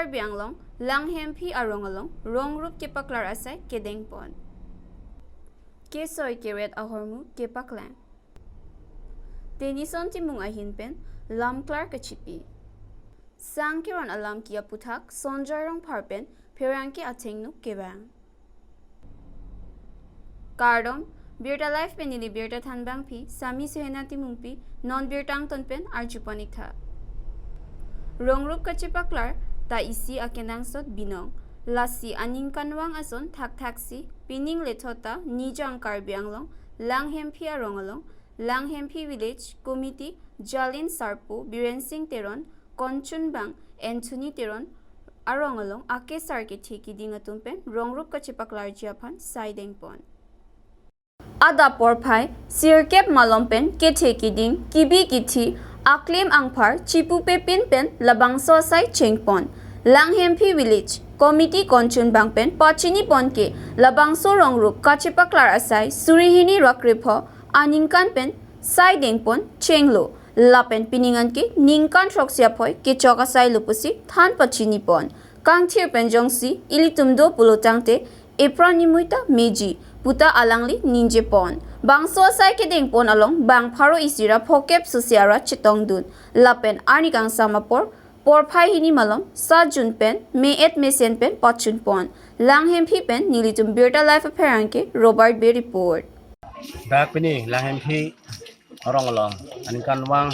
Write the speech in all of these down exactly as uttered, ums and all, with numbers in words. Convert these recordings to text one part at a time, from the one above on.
Karbi Anglong, Langhemphi arong along, rong rup kepaklar asai kedengpon. Kesoi keret ahormu kepaklang. Tenison Timung ahin pen, lamklar kachipi. Sangkeron alam ki aputhak, Sonjoy Rongphar pen, pherangke athengno kevang. Kardom, Birta Live pen neli birta thanbangpi, Sami Suhena Timungpi, non birta angton pen arjupon ik tha. Rong rup kachepaklar, ta isi akenangsot binong. Lasi aningkanvang ason thakthaksi, pining lethot ta, Nijang Karbi Anglong, Langhemphi arong along, Langhemphi Village Committee, Jalin Sarpo, Biren Singh Teron, Konchunbang Anthony Teron arong along akesar kethe kiding atum pen rong rup kachepaklarji aphan saidengpon. Adap porphai, sirkep malom pen kethe kiding, kibi kithi, aklem angphar, chipupe pin pen labangso asai chengpon. Langhemphi Village Committee Konchunbang pen pachinipon ke labangso rong rup kachepaklar asai suri hini ra krepho aningkan pen saidengpon chenglo. Lapen pining anke ningkan throksi aphoi kechok asai lo pusi than pachinipon. Kangthir pen jongsi ilitum do pulo tangte, epran nimui ta meji puta alangli ningjepon. Bangso asai kedengpon along bang pharo isi ra phokep susi ara chetongdun. Lapen arni kangsam apor, porphai hini malom, sat June pen, me-et mesen pen pachunpon. Langhemphi pen, nelitum Birta Live apherangke, Robert Bey report. Dak pini Langhemphi arong along, aningkanvang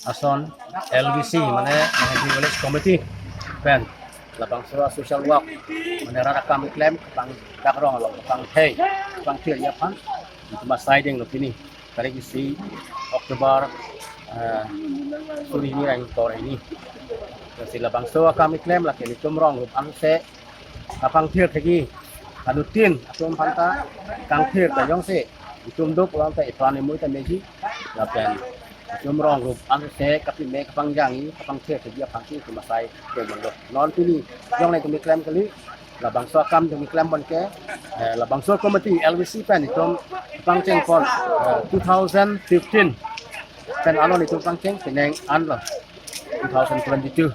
ason L V C, mane Langhemphi Village Committee pen labangso social work, mane rat akam keklem kapangdak rong along, kapangthei, kapangthirji aphan, itum asaidenglo pini, tarik isi October, eh, suri hini ra ingkoi ra hini. Lasi labangso akam keklem lake nelitum rong rup anse kapangthir thekji, anutin atum aphanta kangthir ta jongsi itum do pulo tangte epran nimui ta meji, lapen itum rong rup anse kapime kapangjakji, kapangthir thekji aphan si itum asai keklem lo. Non pini jong nelitum keklem kali, labangso akam itum keklempon ke, eh, labangso committee L V C pen itum pangchengpon, eh, two thousand fifteen pen along itum pangcheng, penang anlo two thousand twenty-two.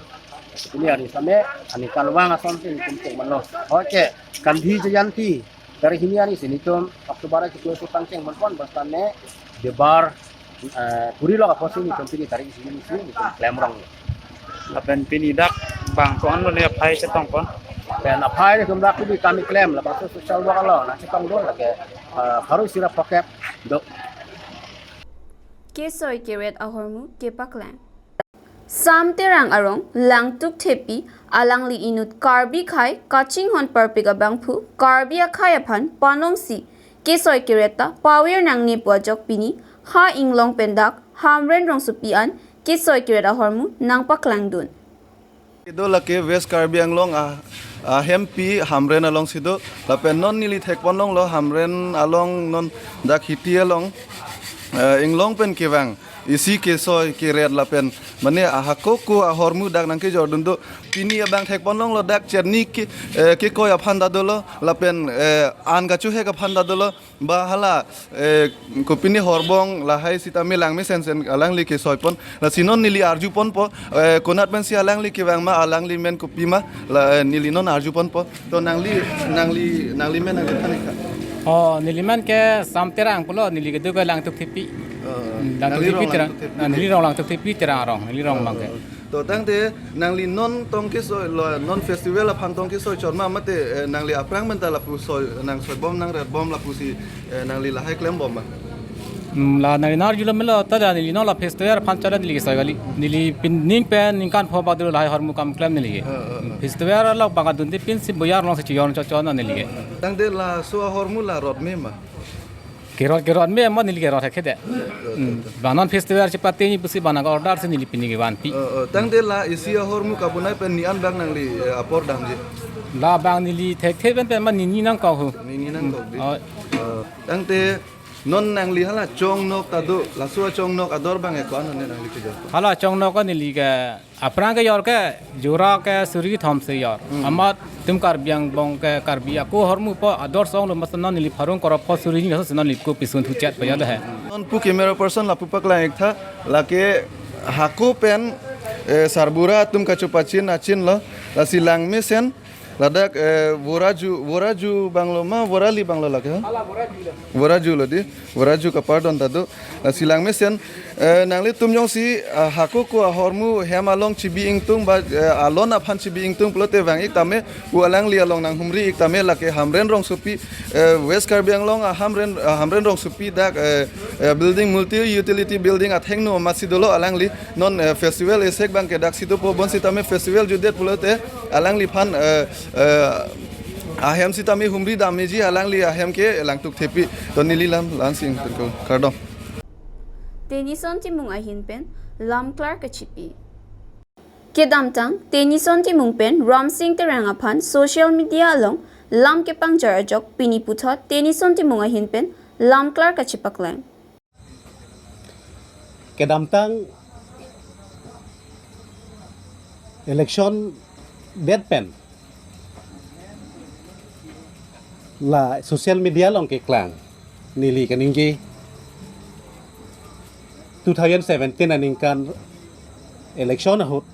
Pini arni same aningkanvang ason si itum chengponlo. Oke, Gandhi Jayanti, tarik hini arni si itum October kitusu pangchengponpon, basta ne debar, eh, puri lo apotsi itum pini tarik isi hini si itum klem rong. Lapen pini dak bang ko-an lo ne aphai chetongpon? Pen aphai itum dak pini akam keklem, labangso social work along nangchetongdun lake, eh, pharo isi ra phokep do. Kesoi keret ahormu kepaklang. Sam Terang arong Langtuk Thepi alangli inut Karbi akhai kachinghon parpik abangphu Karbi akhai aphan panomsi kesoi keret ta pavir nangne pu ajok pini ha inglong pen dak Hamren rongsopi an kesoi keret ahormu nangpaklangdun. Kedo lake West Karbi Anglong a, a Hempi Hamren alongsi do. Lapen non neli thekpon longlo Hamren along non dak Hiti along, eh, inglong pen kevang isi kesoi keret lapen mane ahakoko ahormu dak nangkejordun do. Pini abang thekpon longlo dak cherni ke, eh, kekoi aphan ta dolo lapen, eh, an kachohek aphan ta dolo. Ba hala, eh, kopine horbong lahai sitame langme sensen alangli kesoipon. Lasi non neli arjuponpo, eh, konat pensi alangli kevang ma, alangli men kopi ma, la, eh, neli non arjuponpo. To nangli, nangli, nangli men nangli than ik tha. Oh, neli men ke Sam Terang pulo, neli kedo ke Langtuk Thepi. Oh, hmm, Langtuk nangli Thepi rong Terang. Langtuk Thepi. Ah, neli rong Langtuk Thepi Terang arong, neli rong abang ke. Oh, oh. To tangte nangli non tong kesoi lo, non festival aphan tong kesoi chot ma mate, eh, nangli aphrang pen ta lapu soi, nangsoibom nangretbom lapusi, eh, nangli lahai klembom ma? Hmm, la nangli nang arjulo melo, ta da neli non la festival aphan chot neli kesoi kali. Neli pining pen ningkan pho bak dolo lahai hormu kam klem neli ke. Eh, eh, eh. Festival along bang adun te pinsi boyar alongsi chiyon chot chot neli ke. Tangte laso ahormu la rot me ma? Kerot kerot me ma neli kerot hekhe de. Hmm. Bang non festival chepateni pusi bang nang order si neli pini kevanpi. Oh, oh. Tangte la isi ahormu kabunai pen ni an bang nangli, eh, apor damji? La bang neli thekthe pen pen ma nini nangkok hu. Nini nangkok di. Oh. Oh. Tangte non nangli hala chongnok ta do, laso chongnok ador bang e ko-an ne nangli kejor? Hala chongnok ko neli ke aphrang kejor ke jora ke suri thom si jor. Hmm. Amat itum Karbi angbong ke Karbi ako hormu po ador song lo, masa non neli pharung korop po suri ni so non neli kopi sun thuchet pa jor he. Non pu camera person lapu paklang ik tha, lake hako pen, eh, sarbura atum kachopachin achin lo, Lasi langmesen ladak, eh, Voraju, Voraju banglo ma, Vorali banglo lake, ha? Voraju lo di, Voraju kapardon ta do. Lasi langmesen, eh, nanglitum jongsi, ah, hako ko ahormu hem along chibi ingtung ba, eh, alon aphan chibi ingtung pulote vang-ik tame, pu alangli along nanghumri-ik tame lake Hamren rongsopi, eh, West Karbi Anglong, ah, Hamren, ah, Hamren rongsopi dak, eh, eh, building, multi utility building athengno amatsi dolo alangli non, eh, festival esek abangke daksi dopo bonsitame festival jutdet pulote alangliphan, eh, eh, ahem sitame humri dameji alangli ahem ke langtuk thepi. To neli lam Lansing pen ko kardom. Tenison Timung ahin pen lam klar kachipi. Kedamtang Tenison Timung pen Ramsing Terang aphan social media along lam kepangjar ajok pini puthot Tenison Timung ahin pen lam klar kachipaklang. Kedamtang election det pen la social media along keklang, neli kaningje two thousand seventeen aningkan election ahut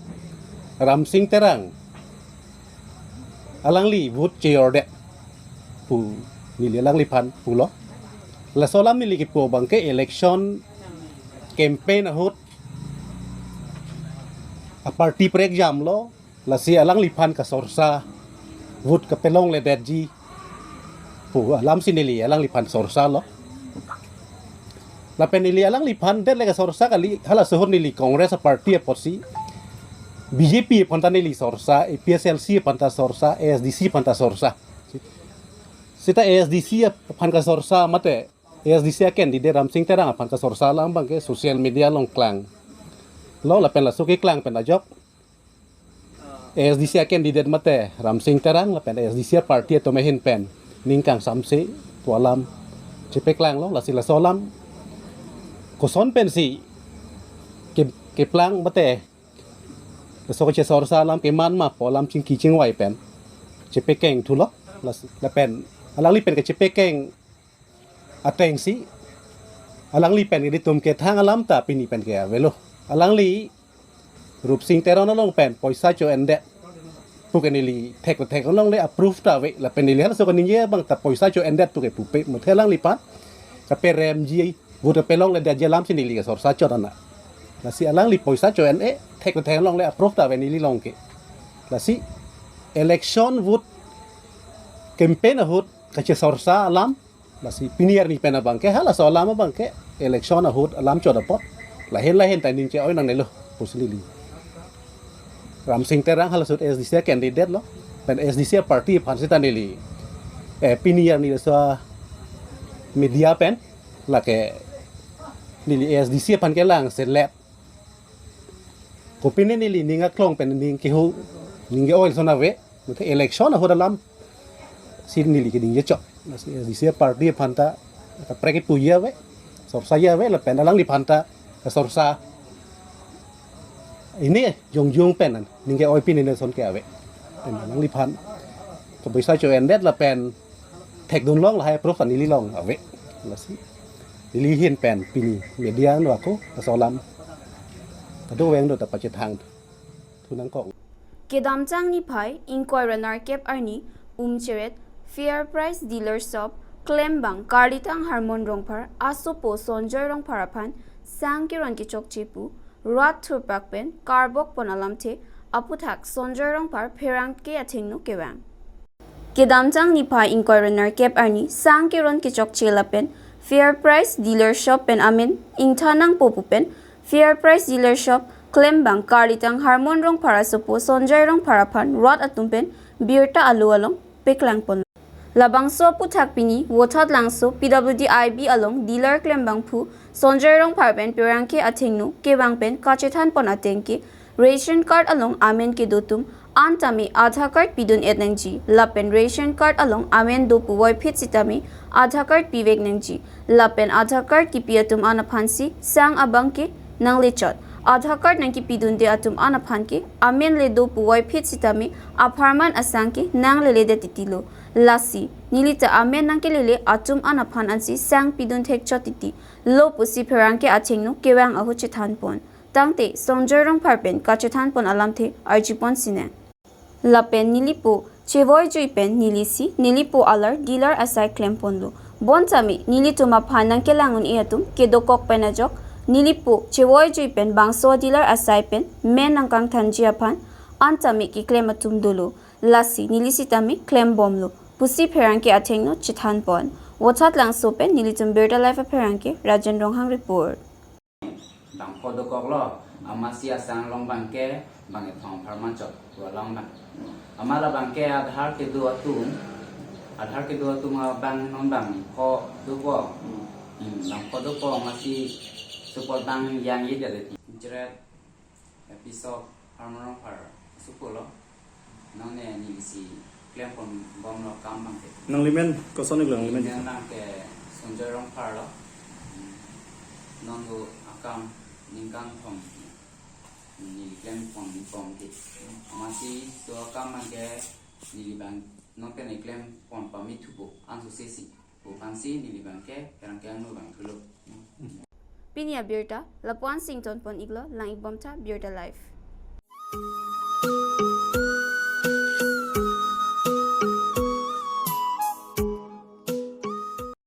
Ramsing Terang alangli vote chejordet pu neli alangliphan pulo. Laso alam neli kipu abangke election campaign ahut aparty prekjamlo, lasi alangliphan kasorsa vote kapelongledetji pu alamsi neli alangliphan sorsalo. Lapen neli alangliphan det le kasorsa kali, halaso ahut neli Congress aparty apotsi, B J P aphanta neli sorsa, A P H L C aphanta sorsa, A S D C aphanta sorsa. Seta A S D C aphan kasorsa mate A S D C acandidate Ramsing Terang aphan kasorsa alam abangke social media along klanglo, lapen laso keklang pen ajok A S D C acandidate mate Ramsing Terang lapen A S D C aparty atum ahin pen ning kangsamse pu alam chepaklanglo. Lasi laso alam koson pensi ke, keplang mate laso kachesorsa alam keman ma pu alam chingki chingvai pen chepakeng thulo. Las-, lapen alangli pen kachepakeng atengsi alangli pen ilitum kethang alam ta pini pen ke avelo. Alangli Rupsing Teron along pen poisa cho-endet pu ke neli thekthek along le approve ta ave, lapen neli halaso kaningje abang ta poisa cho-endet pu ke pupe, muthe alangliphan kaperemji, vote pelongledetji alamsi neli kasorsa chot ana. Lasi alangli poisa cho-en-e, thekthek along le approve ta ave neli along ke. Lasi election vote campaign ahut kachesorsa alam, lasi pini arni pen abangke, halaso alam abangke election ahut alam chot apot lahin lahin ta ning che-oi nangnelo pusi neli Ramsing Terang halaso ahut A S D C candidate lo, pen A S D C party aphan seta neli, eh, pini arni laso media pen lake neli A S D C aphan kelang selet. Kopine neli ning aklong pen ning kehu, ning ke-oi lason ave, muthe election ahut alamsi neli keningje chot. Lasi A S D C party aphanta kaprek kepuji ave, sorsaji ave, lapen alangliphan ta sorsa ini jongjong pen ning ke-oi pini lason ke ave. Pen alangliphan kapoisa cho-endet lapen thekdun long lahai approve ta neli along ave. Lasi neli ahin pen pini media no ako laso alam kadokave angno ta pachethang thu nangkok. Kedamtang niphai ingkoi ra nerkep arni Umcheret Fair Price Dealer Shop klembang Karlitang Harmon Rongphar asopo Sonjoy Rongphar aphan sang keron kechokche pu rat thurpak pen karbok pon alamthe aputhak Sonjoy Rongphar pherangke athengno kevang. Kedamtang niphai ingkoi ra nerkep arni sang keron kechokche lapen Fair Price Dealer Shop pen amen ingthan nangpo pu pen Fair Price Dealer Shop klembang Karlitang Harmon Rongphar asopo Sonjoy Rongphar aphan rat atum pen birta alo along paklang pon. Labangso aputhak pini Vothatlangso P W D I B along dealer klembangphu Sonjoy Rongphar pen pherangke athengno kevang pen kachethan pon ateng ke ration card along amen kedo atum an tame Aadhaar card pidun-et nangji, lapen ration card along amen do puvoiphit sitame Aadhaar card pivek nangji, lapen Aadhaar card kipi atum an aphansi sang abangke nanglechot. Aadhaar card nangkipidunde atum an aphan ke amen le do puvoiphit sitame apharman asang ke nangleledet titilo. Lasi neli ta amen nangkelele atum an aphan ansi sang pidun thekchot titi lo pusi pherangke athengno kevang ahut chethan pon. Tangte Sonjoy Rongphar pen kachethan pon alamthe arju pon sinang. Lapen nelipo chevoi jui pen nelisi nelipo alar dealer asai klemponlo. Bonta mi nelitum aphan nangkelang un-e atum kedokok pen ajok nelipo chevoi jui pen bangso dealer asai pen men nangkangthanji aphan anta mi keklem atum dolo. Lasi neli sitame klembomlo pusi pherangke athengno chethanpon. Vothatlangso pen nelitum Birta Live apherangke Rajen Ronghang report. Bang pho dokoklo, amatsi asang along abangke bang ethong apharman chot pualong bang. Amat labangke Aadhaar kedo atum, Aadhaar kedo atum abang non bang pho dopo. Hmm, bang pho dopo amatsi support bang yang ye dia deti. Jret episode Harmon Rongphar supulo. Nonne nelisi klemponbomlo akam abangke. Nanglimen koson iklo nanglimen? Nelimen abangke Sonjoy Rongpharlo. Hmm. Non do akam ningkan thom neli klemponbomke. Amatsi do akam abangke neli bang nonke ne klempon pame thupo anso sesi. Pu aphansi neli abangke kerang kerang no bang thulo. Pini abirta lapu-an si ingtonpon iklo, lang-ikbomtha Birta Live.